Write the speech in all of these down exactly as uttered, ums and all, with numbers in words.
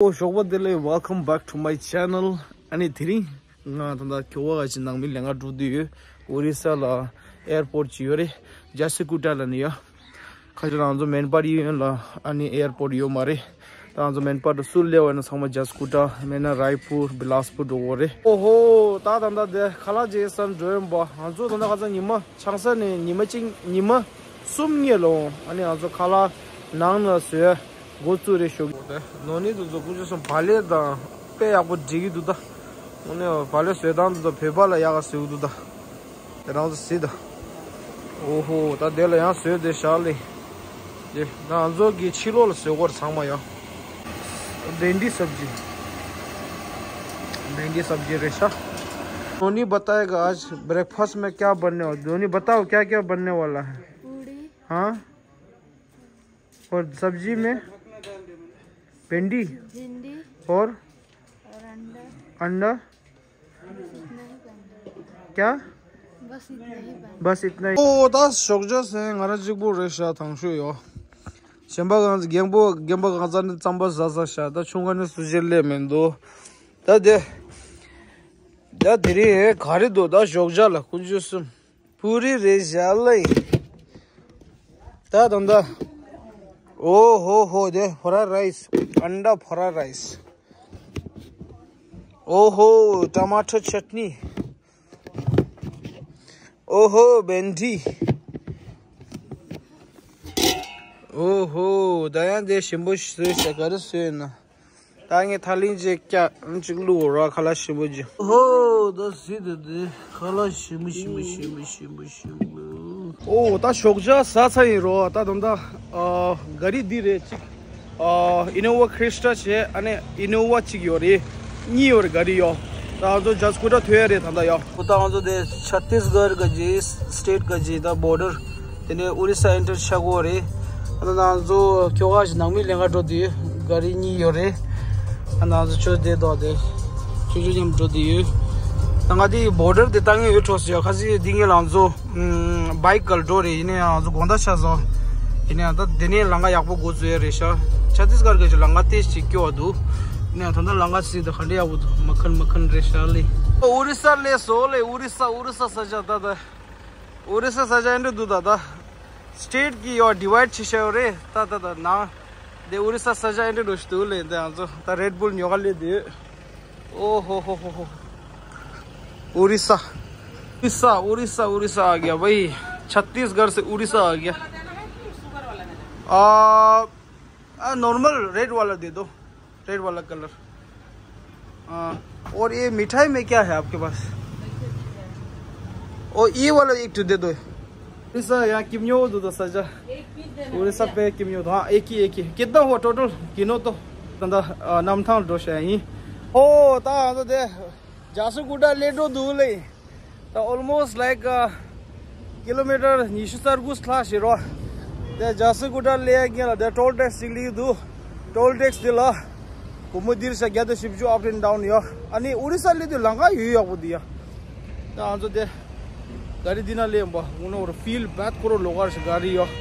ཨོ་ཞོགས་པ་བདེ་ལེགས། Welcome back to my channel. ཨ་ནི་དེ་རིང་ང་ད་ལྟ་ཁྱོ་ག་ཅིག་ནང་མི་ལེན་ག་འགྲོ་དུས་ཡོད། ཨོ་རི་ས་ལ་ཨེར་པོར་ཊི་ཅིག་ཡོད་རེད། ཇཱ་སི་ཀུ་ཊ་ལ་ནི་ཡོད། ཁ་ཅིག་རང་ཚོ་མེན་པར་ཡིན་ལ་ཨ་ནི་ཨེར་པོར་ཊི་ཡོད་མ་རེད། ད་ང་ཚོ་མེན་པར་དུ་སུ་སླེབས་པ་ཡིན་ན་ཚང་མ་ཇཱ་སི་ཀུ་ཊ་མེད་ན་རའི་པུར་བི་ལཱ་སི་པུར་འགྲོ་དགོས་རེད། ཨོ་ཧོ། ད་ད་ད་དེ་ཁ་ལག་ཅིག་ཟ་འགྲོ་ཡིན་པ། ང་ཚོ་ད་ད་ཁ་ཚ་ཉི་མ་ཆང་ས་ནས་ཉི་མ་གཅིག་ཉི་མ་གསུམ་གཉིས་ལོང་། ཨ་ནི་ང་ཚོ་ཁ་ལག་ནང་ན་བཟོས་འགོ་བཙུགས་རེད་ཞུ་གི། ནོ་ནི་དུ་ཚོ་ཀུན་སྤྱོད་སོང་བག་ལེབ་དང་དཔེ་ཡག་པོ་སྒྲིག་གི་འདུག་ད། དངོས་གནས་བག་ལེབ་བཟོས་སྟངས་དུ་ཚོ་བོད་པ་ལ་ཡག་ག་ཟེར་གི་འདུག་ད། དེ་རང་ཚོ་གཟིགས་ད། ཨོ་ཧོ། ད་དེ་ལ་ཡང་བཟོས་དེ་བཞག་ལེ། དེ་ང་ཚོ་གི་ཕྱི་ལོགས་ལ་བཟོས་སྐོར་ཚང་མ་ཡོད། भिंडी सब्जी। भिंडी सब्जी रेशा। नोनी बताएगा आज ब्रेकफास्ट में क्या बनने वाला। नोनी बताओ क्या क्या बनने वाला है। पूड़ी। हाँ। और सब्जी में? भिंडी। भिंडी। और? और अंडा। अंडा। बस इतना ही बनता है। क्या? बस इतना ही बनता है। बस इतना ही। ཨོ་ད་ཞོགས་ཇ་ཟས་ང་རང་གཅིག་པུ་རེད་ཤག། དང་ཤོས་ཡོད། གཞན་པ་གང་རྒན་པོ་རྒན་པ་གང་ཚ་ནི་རྩམ་པ་ཟ་ཟ་ཤག། ད་ཆུང་ཁ་ནི་སུ་ཞིག་སླེབས་མི་འདུག། ད་དེ་ད་དེ་རིང་ག་རེ་འདུག། ད་ཞོགས་ཇ་ལ་ཀུན་སྤྱོད་གསུམ། पूरी रेशा ལེ། ད་ད་ད། ཨོ་ཧོ་ཧོ། དེ་फ्राई राइस। अंडा फ्राई राइस। ཨོ་ཧོ། टमाटर चटनी। ཨོ་ཧོ། भिंडी། ཨོ་ཧོ། ད་ཡང་དེ་ཞིམ་པོ་བཟོས་ཤག། ག་རེ་བཟོས་ན། ད་ངས་ཐ་ལིང་ཅིག་བཀྱག་ཅིག་བླུགས་རོགས། ཁ་ལག་ཞིམ་པོ་ཅིག། ཧོ། ད་ཟིན་ཏེ་འདི་ཁ་ལག་ཞིམ་པོ་ཞིམ་པོ་ཞིམ་པོ་ཞིམ་པོ་ཞིམ་པོ། ཨོ་ད་ཞོགས་ཇ་ཟ་ཚར་ཡིན་རོ། ད་དམ་ད་ཨ་ག་རི་འདི་རེད་ཅིག། ཨ་ཨི་ནོ་ཝ་ཁྲི་སི་ཊ་བྱས། ཨ་ནི་ཨི་ནོ་ཝ་གཅིག་ཡོད་རེད། གཉིས་ཡོད་རེད། ག་རི་ཡོད། ད་ང་ཚོ་ཇཱ་སི་ཀུ་ཊ་ཐོན་ཡ་རེད་ད་ད་ཡོད། ཨོ་ད་ང་ཚོ་དེ་ཆ་ཏིས་གྷར་ག་ཅིག་སི་ཊེ་ཊི་ག་ཅིག་ད་བོར་ཌར། དེ་ནས་ཨོ་རི་ས་ཨེན་ཊར་ཆགས་ཀྱི་ཡོད་རེད། ཨ་ནི་ང་ཚོ་ཁྱོ་ག་ཞིག་ནང་མི་ལེན་ག་འགྲོ་དུས་ག་རི་གཉིས་ཡོད་རེད། ཨ་ནི་ང་ཚོ་ཆོས་དེ་དོག་དེ་ཆོས་ཆོས་མཉམ་འགྲོ་དུས་ཡོད། ད་ང་དེ་བོར་ཌར་དེ་ལྟ་ངེས་ཡོད་འཕྲོ་སི་ཡོད། ཁ་སི་དེ་ངས་ལང་ཚོ་བྷའི་ཀ་ལ་འགྲོ་རེད། ཡིན་ནའང་ང་ཚོ་དགོང་དག་ཆ་བཟོ་ཡིན་ནའང་ད་དེ་ནས་ལམ་ཁ་ཡག་པོ་འགོ་བཙུགས་ཡ་རེད་ཤག། ཆ་ཏིས་གྷར་གི་ཅིག་ལམ་ཁ་ཏེས་ཅིག་སྐྱོ་བ་འདུག། ཡིན་ནའང་ད་ལྟ་ལམ་ཁ་སི་ད་ག་འདྲ་ཡག་པོ་འདུག། མ་ཁན་མ་ཁན་རེད་ཤག་ལེ། ཨོ་རི་ས་སླེབས་སོང་ལེ། ཨོ་རི་ས་ཨོ་རི་ས་ས་ཆ་ད་ད། ཨོ་རི་ས་ས་ཆ་ཨེ་འདྲ་འདུག་ད་ད། སི་ཊེ་ཊི་གི་ཡོ་ཌི་ཝའི་ཌི་བྱེད་བྱ་ཡོད་རེད་ད་ད་ད་ནང་། དེ་ཨོ་རི་ས་ས་ཆ་ཨེ་འདྲ་འདྲ་ཞིག་འདུག་ལེ། འདི་ང་ཚོ་ད་རེད་བུལ་ཉོ་ག་སླེབས་དུས། ཨོ་ཧོ་ཧོ་ཧོ་ཧོ། ཨོ་རི་ས། ཨོ་རི་ས། ཨོ་རི་ས་ཨོ་རི་ས་ཨ་གྱ་བྷའི། ཆ་ཏིས་གྷར་སེ་ཨོ་རི་ས་ཨ་གྱ། ཨ་ཨ་ནོར་མལ་རེཌ་ཝ་ལ་དེ་དོ། रेड वाला कलर। हाँ, और ये मिठाई में क्या है आपके पास? और ये वाला एक ठो दे दो। ऐसा यहाँ किमयो दो तो सजा। एक पीस देना पूरे सब भैया। पे किमयो दो। हाँ, एक ही, एक ही। कितना हुआ टोटल? किनो तो तंदा, आ, नाम था डोशा ही। ओ, ता तो दे। जासु गुडा ले दो दूले। ད་ཨོལ་མོ་སི་ལའིཀ་ཀི་ལོ་མི་ཊར་ཉི་ཤུ་རྩ་དགུ་ལྷག་ཞིག་རེད། དེ་ཇཱ་སི་ཀུ་ཊ་སླེབས་ཡ་ལ་དེ་ཊོལ་ཊེག་སི་ཅིག་སླེབས་འདུག། ཊོལ་ཊེག་སི་དེ་ལ་སྒོར་མོ་འདིར་ཤ་བརྒྱ་དང་བཞི་བཅུ་up and down ཡོད། ཨ་ནི་ཨོ་རི་ས་སླེབས་དུས་ལམ་ཁ་ཡོད་ཡག་པོ་འདུག་ཡ། ད་ང་ཚོ་དེ་ག་རི་འདི་ན་སླེབས་ཡིན་པ། ཨུ་ནོ་ར་ཕིལ་བད་ཁོ་རོ་ལོ་གར་ཞིག་ག་རི་ཡོད།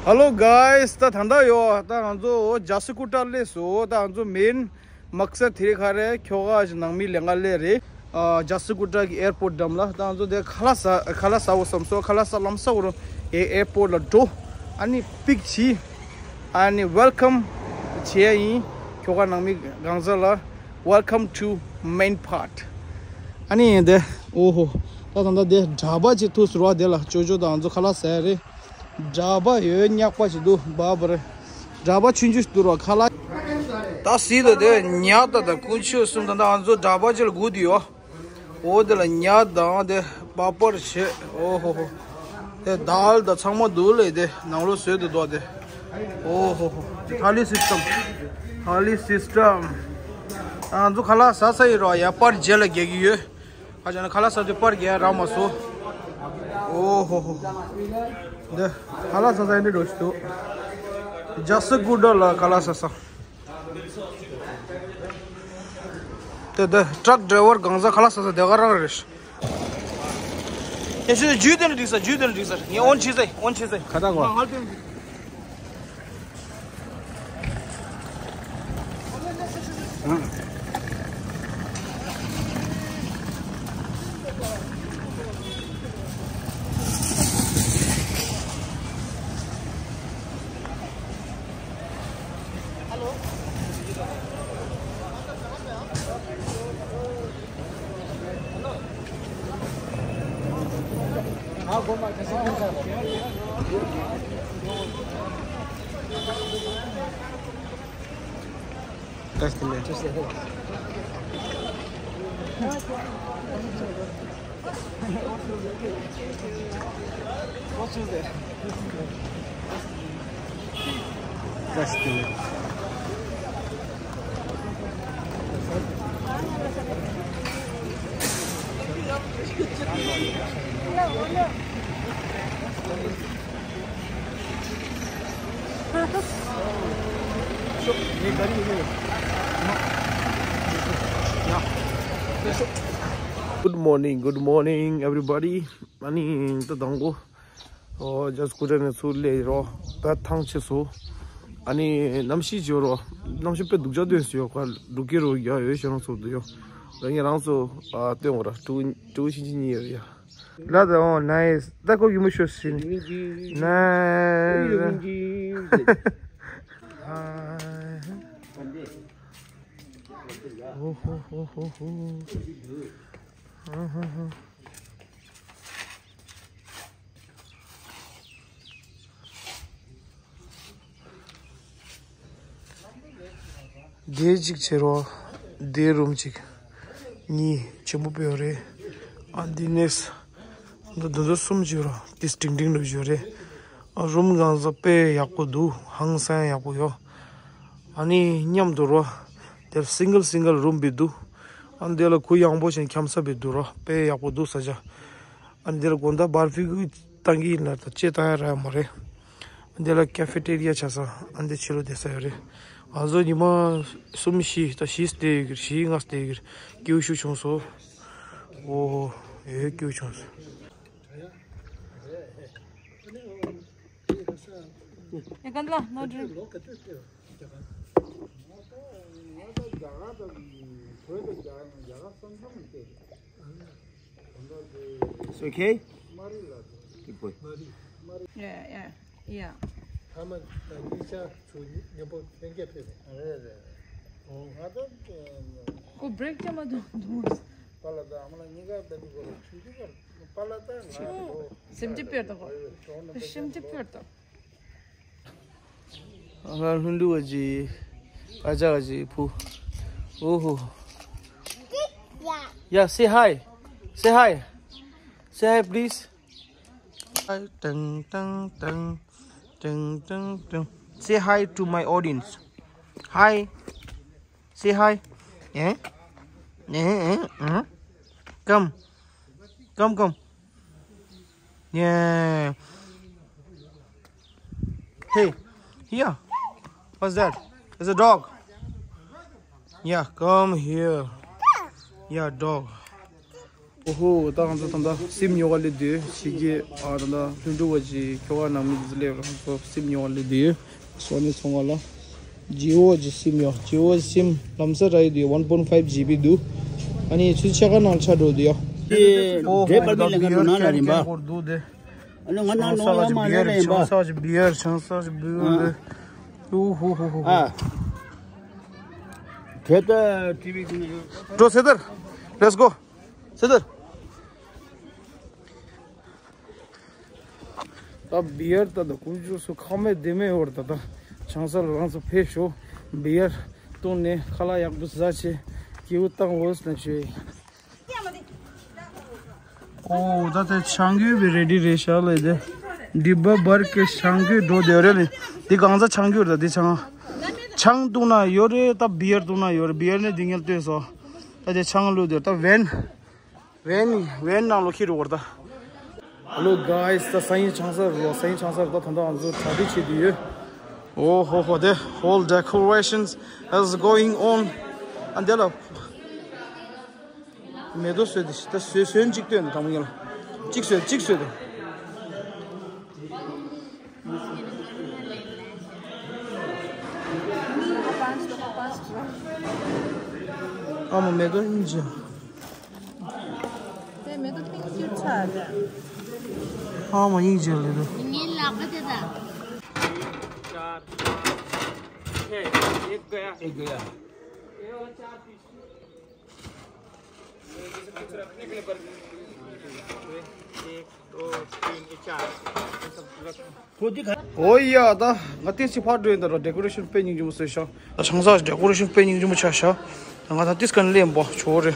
Hello guys, ད་ད་ལྟ་ཡོད། ད་ང་ཚོ་ཇཱ་སི་ཀུ་ཊ་སླེབས་སོང་། ད་ང་ཚོ་མེན་མག་སད་དེ་རིང་ག་རེ། ཁྱོ་ག་ཞིག་ནང་མི་ལེན་ག་སླེབས་རེད། ཨ་ཇཱ་སི་ཀུ་ཊ་གི་ཨེར་པོར་ཊི་འགྲམ་ལ། ད་ང་ཚོ་དེ་ཁ་ལག་ཟ་ཁ་ལག་ཟ་འོ་བསམ་སོང་། ཁ་ལག་ཟ་ལམ་སང་རུ་ཨེ་ཨེར་པོར་ཊི་ལ་འགྲོ། ཨ་ནི་པིག་བྱེད། ཨ་ནི་ཝེལ་ཀམ་བྱེད་ཡ་ཡིན། ཁྱོ་ག་ནང་མི་གང་ཟག་ལ། Welcome to Minport. ཨ་ནི་དེ་ཨོ་ཧོ། ད་ད་ད་དེ་གྲྭ་པ་ཅིག་ཐུག་སོང་ར། དེ་ལ་ཅོ་ཅོ་ད་ང་ཚོ་ཁ་ལག་ཟ་ཡ་རེད། གྲྭ་པ་ཡོད་ཉག་པ་ཞིག་འདུག། བ་བ་རེད། གྲྭ་པ་ཆུང་ཆུང་ཞིག་འདུག་ར་ཁ་ལག། ད་སྲིད་དོ་དེ་ཉག་ད་ད་ཀུན་ཆོད་གསུམ་ད་ད་ང་ཚོ་གྲྭ་པ་ཅིག་ལ་སྒུག་དུ་ཡོད། འོ་དེ་ལ་ཉག་དང་དེ་པ་པར་བྱེད། ཨོ་ཧོ་ཧོ། དེ་དཱལ་ད་ཚང་མ་འདུག་ལེ། དེ་ནང་ལོགས་བཟོས་དུ་འདུག་དེ། ཨོ་ཧོ་ཧོ། ཐ་ལི་སིས་ཊམ། ཐ་ལི་སིས་ཊམ། ང་ཚོ་ཁ་ལག་ཟ་ས་ཡིན་ར་ཡ། པར་རྗེས་ལ་རྒྱག་གི་ཡོད། ཨ་ཅག་ན་ཁ་ལག་ཟ་དུས་པར་རྒྱག་རག་མ་སོང་། ཨོ་ཧོ་ཧོ། འདི་ཁ་ལག་ཟ་ས་ཡིན་འདི་འགྲོ་ཞིག་འདུག། ཇཱ་སི་ཀུ་ཊ་ལ་ཁ་ལག་ཟ་ས། དེ་དེ་ཊྲག་ཌ་རའི་ཝར་གང་ཟག་ཁ་ལག་ཟ་ས་དེ་ག་རང་རེད། ངས་ཤོད་ཇུས་དེ་ནས་འགྲིག་ས། ཇུས་དེ་ནས་འགྲིག་ས། ངས་ཨོན་བྱེད་ས། ཨོན་བྱེད་ས། ཁ་བཏང་གོ། ང་ཧལ་པེ། That's the man. That's the man. Good morning, good morning, everybody. ཨ་ནི་ད་དང་པོ། ཨོ་ཇ་སི་ཀུ་ཊར་ནས་ཚུར་སླེབས་རོ། ད་ཐང་ཆད་སོང་། ཨ་ནི་གནམ་གཤིས་བྱོས་རོ། གནམ་གཤིས་དཔེ་སྡུག་ཅག་སྟོན་སོང་ཡོད། ཁ་འབྲུག་སྐད་རོ་རྒྱག་ཡོད་ཤེས་རང་ཚོ་འདུག་ཡོད། ད་ངས་རང་ཚོ་ཨ་སྟོན་འོ་ར། ཀྲུའུ་ཀྲུའུ་ཤིན་ཅི་གཉིས་ཡོད་ཡ། ལ་ད་ཨོ་ནའིས། ད་ཁོ་གི་མི་ཤོ་སིན་ནའིས། ཧོ་ཧོ་ཧོ་ཧོ་ཧོ། ཧ་ཧ་ཧ། དེ་གཅིག་བྱེད་རོགས། དེ་རུམ་གཅིག་གཉིས་ཆེན་པོ་དཔེ་ཡོད་རེད། ཨ་འདི་ནེགས་འདི་འདི་ཚོ་གསུམ་བྱེད་རོགས། དེ་སྒྲིང་སྒྲིང་འདྲ་བྱེད་རེད། ཨ་རུམ་གང་ས་དཔེ་ཡག་པོ་འདུག་ཧང་སང་ཡག་པོ་ཡོད། ཨ་ནི་མཉམ་དུ་རོ། དེར་སིང་གལ་སིང་གལ་རུམ་བི་འདུག་ཨ་འདི་ལ་གུ་ཡངས་པོ་ཞིག་འཁྱམ་ས་བི་འདུག་རོ། དཔེ་ཡག་པོ་འདུག་ས་ཆ། ཨ་འདི་ལ་དགོང་དག་བར་ཕུ་གུ་བཏང་གི་ཡིན་ལ་ད་ཅེ་བཏང་ཡ་རག་མ་རེད། ཨ་འདི་ལ་ཀེ་ཕེ་ཏེ་རི་ཡ་ཆགས་ས། ཨ་འདི་ཕྱི་ལོགས་བསྡད་ས་ཡོད་རེད། ང་ཚོ་ཉི་མ་གསུམ་བཞི་ད་བཞི་བསྡད་ཡོད་ཀྱི་རེད། བཞི་ལྔ་བསྡད་ཡོད་ཀྱི་རེད། སྐྱིད་པོ་ཞིག་བྱུང་སོང་། ཨོ་ཧོ་ཡོད་སྐྱིད་པོ་བྱུང་སོང་། ཡ་གན་ལ་ནོ་ཌི་རིང་། It's okay? Good boy. Yeah, yeah, yeah. ཐ་མ་ད་གཉིས་ཆ་ཚུར་མཉམ་པོ་ལྷན་རྒྱས་ཕེབས་པ། རེད་རེད། ཨོ་ང་ད་ཁོ་བྷི་རེག་ཅང་མ་འདུག་འདུག་པཱ་ལགས་དང་ཨ་མ་ལགས་གཉིས་ཀ་བསྡད་འདུག་གོ། ཆུང་ཆུང་ག་པཱ་ལགས་དང་ང་ཁོ་སེམས་ཅན་དཔེར་དང་གོ། སེམས་ཅན་དཔེར་དང་། ང་ལྷུན་གྲུབ་བ་ཅི། ཨ་ཅག་ཅི་ཕུ། ཨོ་ཧོ། Yeah, say hi. Say hi. Say hi, please. Hi, ding, ding, ding. Ding, ding, ding. Say hi to my audience. Hi. Say hi. Eh? Eh, eh, eh. Come. Come, come. Yeah. Hey, here. What's that? It's a dog. Yeah, come here. Yeah, dog. ཨོ་ཧོ། ད་ང་ཚོ་ད་ལྟ་སིམ་ཉོ་ག་སླེབས་དུས་ཕྱི་རྒྱལ་ཨ་ད་ལྟ་ལྷུན་གྲུབ་བ་ཅིག་ཁྱོ་ག་ནང་མི་དེ་ཚོ་སླེབས་ར། ང་ཚོ་སིམ་ཉོ་ག་སླེབས་དུས་སོ་ནི་ཚོང་ཁང་ལ་ཇི་ཨོ་ཇི་སིམ་ཡོད། ཇི་ཨོ་ཇི་སིམ་ལམ་སང་རག་ཡོད་དུས་one point five G B འདུག་ཨ་ནི་ཚུར་ཕྱེད་ཀ་ནང་ཆགས་འགྲོ་དུས་ཡོད། དེ་ཨོ་ཧོ། འབྲས་བབས་མི་ལེན་ག་འདུག་ནང་ལ་རིམ་པ། ཨ་ནི་ང་ནང་ནང་ཡང་མ་ལེན་ལེན་པ། ཆང་ས་ཅིག་བི་ཡར། ཆང་ས་ཅིག་བི་ཡར། ཨོ་ཧོ་ཧོ་ཧོ། ཨ། དེ་ལྟ་ཊི་ཝི་ཀུན་ཡོད། འགྲོ་སེ་དར། Let's go. སེ་དར། ད་བི་ཡར་ད་ད་ཀུ་ཅོ་སུ་ཁ་མེད་བདེ་མེད་ཡོད་རེད། ད་ད་ཆང་ས་ལ་རང་ཚོ་ཕེབས་ཤོག་བི་ཡར་བཏུང་ནས་ཁ་ལག་ཡག་པོ་ཟ་བྱས་སྐྱིད་པོ་བཏང་འོས་ན་བྱོས། ཨོ་ད་དེ་ཆང་གོས་བི་རེ་ཌི་རེད་ཤག་ལ། དེ་ཌི་བ་བར་གྱི་ཆང་གོས་འགྲོ་བསྡད་རེད་ལེ། དེ་གང་ཚ་ཆང་གོས་རེད། ད་དེ་ཆང་ཆང་བཏུང་ན་ཡོད་རེད། ད་བི་ཡར་བཏུང་ན་ཡོད་རེད། བི་ཡར་ནས་དེ་ངས་བཏོན་སོང་། ད་དེ་ཆང་བླུགས་དེ་ད་བན། བན་ནི་བན་ནང་ལོགས་ཁྱེར་འགྲོ་བར་ད། Hello guys, ད་སང་ཉིན་ཆང་ས་རུ། སང་ཉིན་ཆང་ས་རུ། ད་ད་ལྟ་ང་ཚོ་གྲ་སྒྲིག་བྱེད་དུས་ཡོད། ཨོ་ཧོ་ཧོ། དེ་whole decorations is going on. ཨ་འདི་ལ་མེ་ཏོག་བཟོས་ཏེ་ད་བཟོས་བཟོས་གཅིག་བཏོན་ཏེ་དང་པོ་ཉིད་ལ་གཅིག་བཟོས་གཅིག་བཟོས་ཏེ། ཨ་མ་མེ་ཏོག་ཨིན་ཇི། དེ་མེ་ཏོག་ཏིང་ཤུ་ཚ་དེ། ཨ་མ་ཨིན་ཇི་ལེ་དོ། ངའི་ལག་པ་དེ་དང་། एक गया। एक गया। ཨོ་ཡ། ད་ང་ཏིས་ཕར་འགྲོ་ཡིན། ད་ར་ཌེ་ཀོ་རེ་ཤན་དཔེ་སྙིང་རྗེ་མོ་བཟོས་ཤག་ད་ཆང་ས་ཌེ་ཀོ་རེ་ཤན་དཔེ་སྙིང་རྗེ་མོ་ཆགས་ཤག་ད་ང་ད་ཏིས་ཀ་ནས་ལེན་པོ་ཆོ་རེ།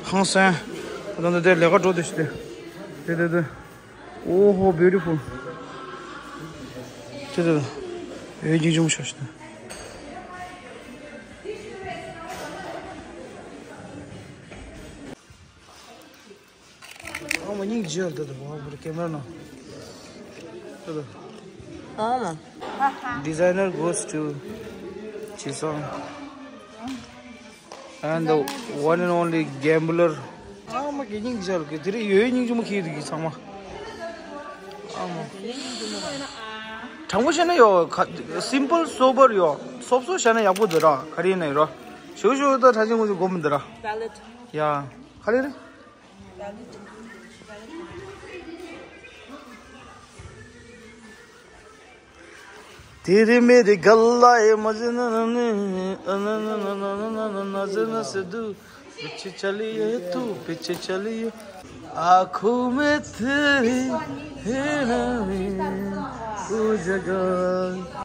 ཧང་སང་། ད་ད་དེ་ལས་ཀ་འགྲོ་དེ་ཤི་དེ། དེ་དེ་དེ། ཨོ་ཧོ། བིའུ་ཊི་ཕུལ། དེ་དེ་དེ། ཡོད་སྙིང་རྗེ་མོ་ཆགས་ཤག་ད། ཨ་མ་སྙིང་རྗེ་ལ་ད་ད་བ་བུར་ཀེ་མ་ར་ནང་། ད་ད། ཨ་མ། Designer goes to Chisang and the one and only gambler. ཨ་མ་གི་སྙིང་རྗེ་ལ་གི་དེ་རིང་ཡོད་སྙིང་རྗེ་མོ་ཁྱེར་འདུག་གི་ཚང་མ། ཨ་མ། དྲང་པོ་བཤད་ན་ཡོ། simple sober ཡོ། སོབ་སོབ་བཤད་ན་ཡག་པོ་འདུག་ར། ག་རེ་ཡིན་ན་ཡོ་ར། ཞུ་ཞུ་ད་ཁྲ་ཆེན་ངོ་ཚོ་སྒོམ་འདུག་ར། Valid. ཡ། ག་རེ་རེད། तेरे मेरे गल्ला ए मजनू ने नजर से दूर पीछे चलिए तू पीछे चलिए आंखों में तेरी है ना वो जगह